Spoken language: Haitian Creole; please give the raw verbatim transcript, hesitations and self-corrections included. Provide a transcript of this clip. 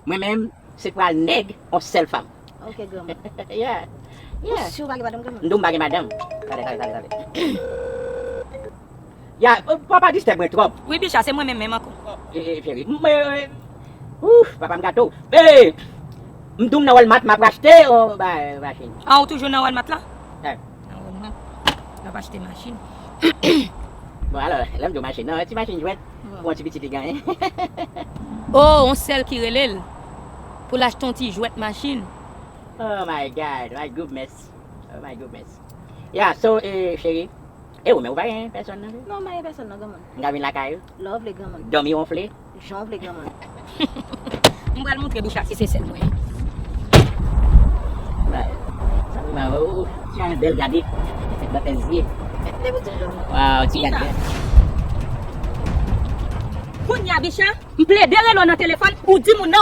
Mwen menm, se pral nèg yon sèl fanm. Ok, granmoun. Yeah. Ou Yeah. si ou pa gen madanm, granmoun? M di w m pa gen madanm. Tande, tande, tande, tande. Ya, pa pa distèb mwen twòp. Wi, Bicha, se mwen menm menm ankò. E, e, cheri, m, e, e, ouf, papa m gato. E, m di w m nan Walmart, m ap achte yon ba, machin. A, ou toujou nan Walmart la? Eh. Nan Walmart. L ap achte machin. Bon, alò, lè m di w machin, non, ti machin jwèt, pou yon ti pitit li genyen. Oh, yon sèl ki rele l pou l achte yon ti jwèt machin. Oh my God, my goodness. Oh my goodness. Ya, so, e, cheri, e ou menm ou pa gen pèsòn non, cheri? Non, m pa gen pèsòn non, granmoun. M ka vin lakay ou? Lè w vle, granmoun. Dòmi ou anfle? Jan w vle, granmoun. M pral montre Bicha si se sèl mwen. Sa m ou ti an bèl gade. Nan tèt zye. Lè w di dòmi. Waw, ti gade. Kounye a, Bicha, m plede rele w nan telefòn, ou di moun nan